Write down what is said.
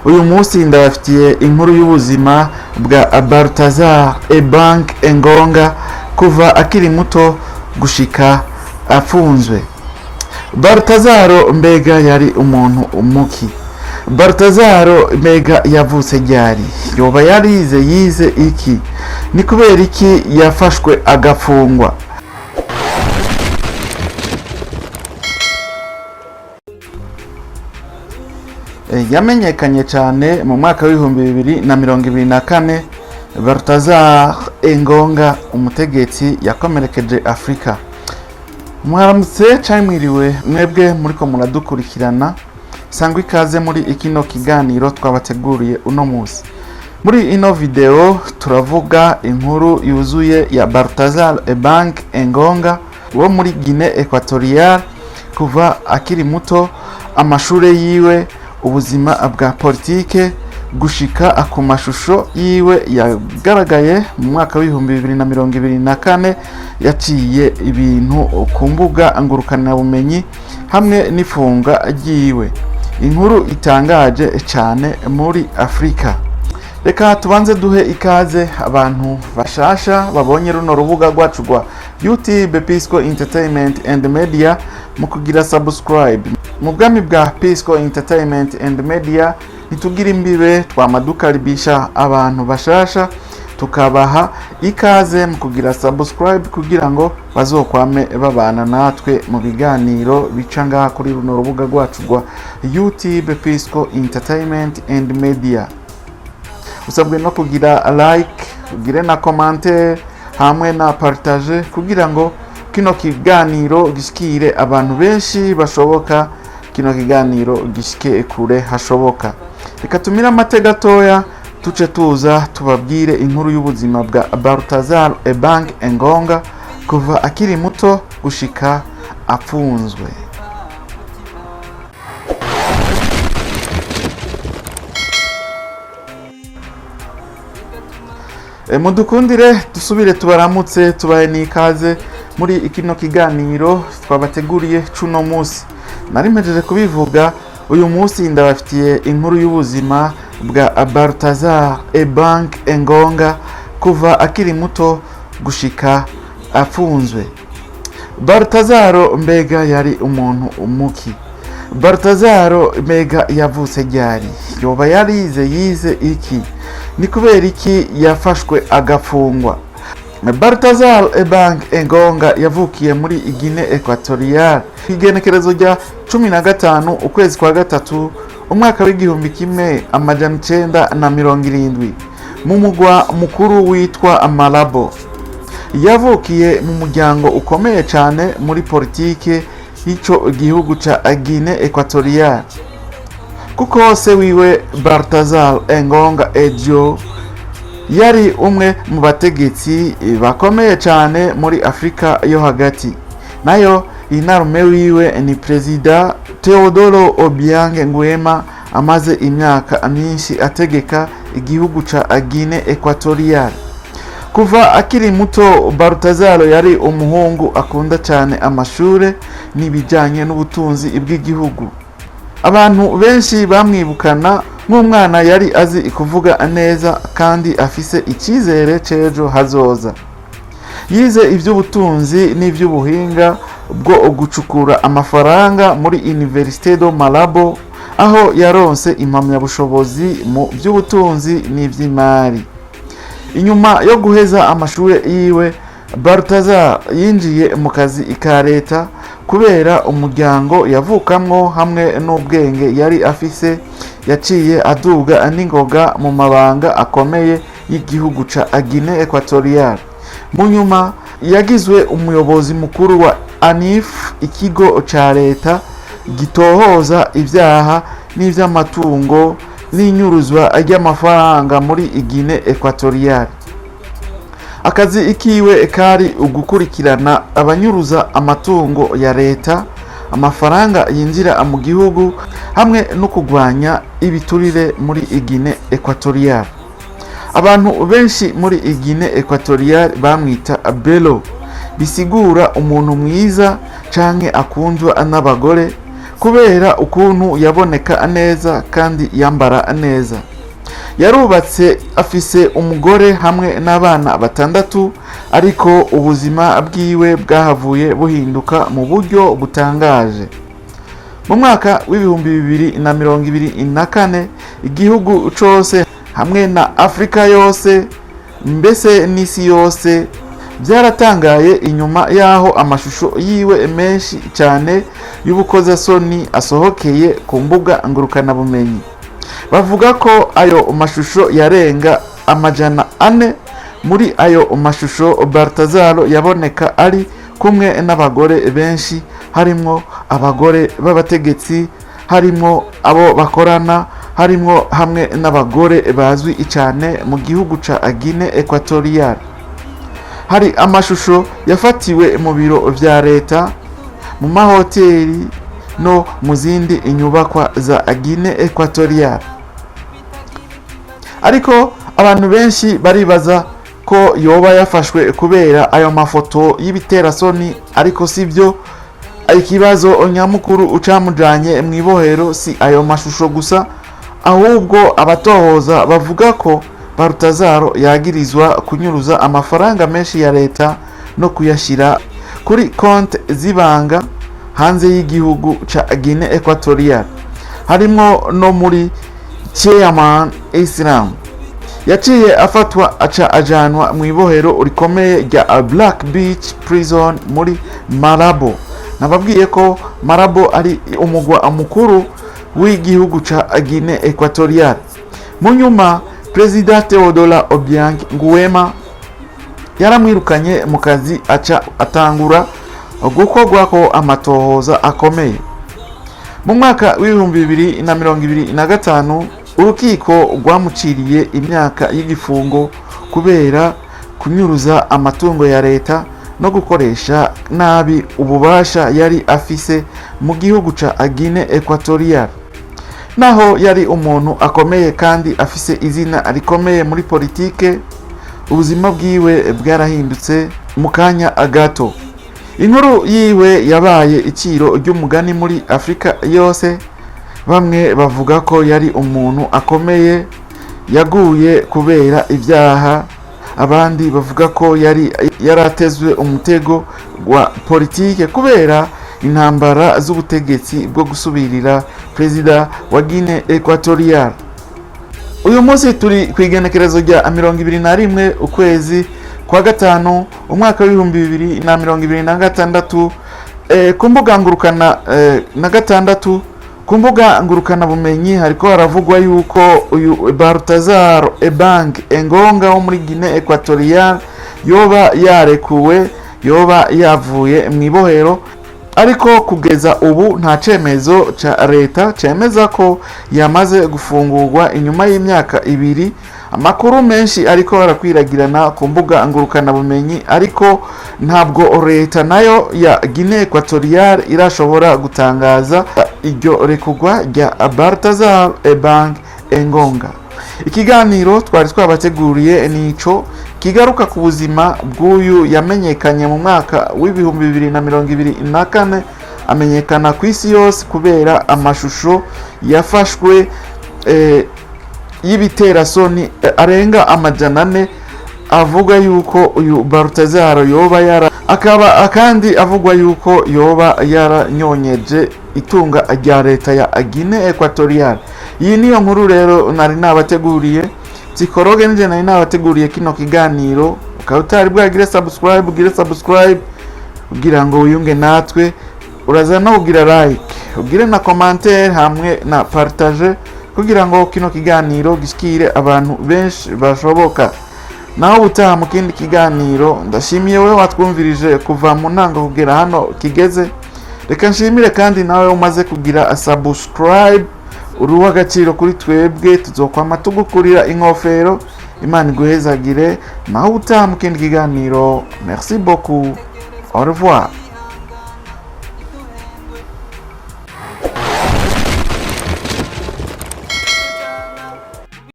Uyu munsi ndabafitiye inkuru y'ubuzima bwa Baltasar Ebang Engonga kuva akiri muto gushika afunzwe. Baltasar mbega yari umuntu umuki? Baltasar mbega yavutse ryari? Yoba yarize, yize iki? Ni kubera iki yafashwe agafungwa? Yamenyekanye cyane mu mwaka wa 2024. Baltasar Engonga, umutegetsi yakomerekeje Afurika. Mwaramutse cyangwa mwiriwe mwebwe muriko muradukurikirana, sangwa ikaze muri ikino kiganiro twabateguriye uno munsi. Muri ino video turavuga inkuru yuzuye ya Baltasar Ebang Engonga wo muri Guinée Equatoriale, kuva akiri muto, amashure yiwe, ubuzima bwa politike, gushika ku mashusho yiwe yagaragaye mu mwaka wa 2024 yaciye ibintu ku mbuga ngurukanabumenyi, hamwe n'ifunga ryiwe, inkuru itangaje cyane muri Afurika. Reka tubanze duhe ikaze abantu bashasha babonye runo rubuga rwacu rwa YouTube Pisco Entertainment and Media mu kugira subscribe. Mu bwami bwa Pisco Entertainment and Media ntitugira imbibe, twama dukaribisha abantu bashasha, tukabaha ikaze mu kugira subscribe kugira ngo bazokwame babana natwe mu biganiro bica ngaha kuri runo rubuga rwacu rwa YouTube Pisco Entertainment and Media. Usabwe no kugira like, ugire na commentaire hamwe na partage kugira ngo kino kiganiro gishikire abantu benshi bashoboka, kino kiganiro gishike kure hashoboka. Reka tumire amate gatoya, tuce tuza tubabwire inkuru y'ubuzima bwa Baltasar Ebang Engonga kuva akiri muto gushika apfunzwe. Mudukundire dusubire tubaramutse, tubahe n'ikaze muri kino kiganiro twabateguriye cuno munsi. Nari mpejeje kubivuga, uyu munsi ndabafitiye inkuru y'ubuzima bwa Baltasar Ebang Engonga kuva akiri muto gushika afunzwe. Baltasar mbega yari umuntu umuki? Baltasar mbega yavutse ryari? Yoba yarize, yize iki? Ni kubera iki yafashwe agafungwa? Baltasar Ebang Engonga yavukiye muri Guinée Equatoriale ku igenekerezo rya 15 ukwezi kwa gatatu umwaka wa 1970 mu mugwa mukuru witwa Malabo. Yavukiye mu muryango ukomeye cyane muri politike y'ico gihugu ca Guinée Equatoriale, kuko se wiwe Baltasar Engonga Ejo yari umwe mu bategetsi bakomeye cyane muri Afurika yo hagati, nayo inarume wiwe ni Perezida Teodoro Obiang Nguema, amaze imyaka myinshi ategeka igihugu ca Guinée Equatoriale. Kuva akiri muto, Baltasar yari umuhungu akunda cyane amashure n'ibijyanye n'ubutunzi bw'igihugu. Abantu benshi bamwibukana nk'umwana yari azi kuvuga neza kandi afise icyizere cy'ejo hazoza. Yize iby'ubutunzi n'iby'ubuhinga bwo gucukura amafaranga muri Université de Malabo, aho yaronse impamyabushobozi mu by'ubutunzi n'iby'imari. Inyuma yo guheza amashuri yiwe, Baltasar yinjiye mu kazi ka leta. Kubera umuryango yavukamwo hamwe n'ubwenge yari afise, yaciye aduga n'ingoga mu mabanga akomeye y'igihugu ca Guinée Equatoriale. Mu nyuma yagizwe umuyobozi mukuru wa ANIF, ikigo ca leta gitohoza ibyaha n'ivy'amatungo n'inyuruzwa ry'amafaranga muri Guinée Equatoriale. Akazi ikiwe kari ugukurikirana abanyuruza amatungo ya leta, amafaranga yinjira mu gihugu, hamwe no kurwanya ibiturire muri Guinée Equatoriale. Abantu benshi muri Guinée Equatoriale bamwita Belo, bisigura umuntu mwiza canke akundwa n'abagore, Kubera ukuntu yaboneka neza kandi yambara neza. Yarubatse, afise umugore hamwe n'abana batandatu, ariko ubuzima bwiwe bwahavuye buhinduka mu buryo butangaje. Mu mwaka w'2024, igihugu cose hamwe na Afurika yose, mbese n'isi yose, byaratangaye inyuma y'aho amashusho yiwe menshi cyane y'ubukozasoni asohokeye ku mbuga ngurukanabumenyi. Bavuga ko ayo mashusho yarenga 400. Muri ayo mashusho, Baltazar yaboneka ari kumwe n'abagore benshi, harimwo abagore b'abategetsi, harimwo abo bakorana, harimwo hamwe n'abagore bazwi cyane mu gihugu ca Guinée Equatoriale. Hari amashusho yafatiwe mu biro vya leta, mu mahoteli no mu zindi inyubakwa za Guinée Equatoriale. Ariko abantu benshi baribaza ko yoba yafashwe kubera ayo mafoto y'ibiterasoni, ariko sibyo. Ikibazo nyamukuru ucamujanye mu ibohero si ayo mashusho gusa, ahubwo abatohoza bavuga ko Baltazar yagirizwa kunyuruza amafaranga menshi ya leta no kuyashyira kuri konti z'ibanga hanze y'igihugu ca Guinée Equatoriale, harimwo no muri Cayman Island. Yaciye afatwa, aca ajanwa mu ibohero rikomeye rya Black Beach Prison muri Malabo. Nababwiye ko Malabo ari umugwa mukuru w'igihugu ca Guinée Equatoriale. Mu nyuma, Perezida Teodora Obiang Nguema yaramwirukanye mu kazi, aca atangura gukorwako amatohoza akomeye. Mu mwaka w'2025, urukiko rwamuciriye imyaka y'igifungo kubera kunyuruza amatungo ya leta no gukoresha nabi ububasha yari afise mu gihugu ca Guinée Equatoriale. Naho yari umuntu akomeye kandi afise izina rikomeye muri politike, ubuzima bwiwe bwarahindutse mu kanya gato. Inkuru yiwe yabaye iciro ry'umugani muri Afurika yose. Bamwe bavuga ko yari umuntu akomeye yaguye kubera ibyaha, abandi bavuga ko yari yaratezwe umutego wa politike kubera intambara z'ubutegetsi bwo gusubirira perezida wa Guinée Equatoriale. Uyu munsi turi ku igenekerezo rya 21 ukwezi kwa gatanu, umwaka w'2026. Ku mbuga ngurukana na gatandatu, ku mbuga ngurukanabumenyi hariko haravugwa yuko uyu Baltazar Ebang Engonga wo muri Guinée Equatoriale yoba yarekuwe, yoba yavuye mu ibohero, ariko kugeza ubu nta cemezo ca leta cemeza ko yamaze gufungurwa inyuma y'imyaka 2. Amakuru menshi ariko arakwiragirana ku mbuga ngurukanabumenyi, ariko ntabwo leta nayo ya Guinée Equatoriale irashobora gutangaza iryo rekurwa rya Baltazar Ebang Engonga. Ikiganiro twari twabateguriye nico kigaruka ku buzima bw'uyu yamenyekanye mu mwaka w'2024, amenyekana ku isi yose kubera amashusho yafashwe y'ibiterasoni arenga 400. Avuga yuko uyu Baltazar yoba yara akaba kandi avugwa yuko yoba yaranyonyeje itunga rya leta ya Guinée Equatoriale. Iyi niyo nkuru rero nari nabateguriye. Psychologue nije nari nabateguriye kino kiganiro. Ukaba utari bwagire subscribe, ugire subscribe kugira ngo wiyunge natwe. Uraza no kugira like, ugire na commentaire hamwe na partage kugira ngo kino kiganiro gishikire abantu benshi bashoboka. Naho ubutaha mu kindi kiganiro. Ndashimiye wowe watwumvirije kuva mu ntango kugera hano kigeze. Reka nshimire kandi nawe umaze kugira subscribe. Uri uw'agaciro kuri twebwe, tuzokwama tugukurira inkofero. Imana iguhezagire. Naho ubutaha mu kindi kiganiro. Merci beaucoup, au revoir.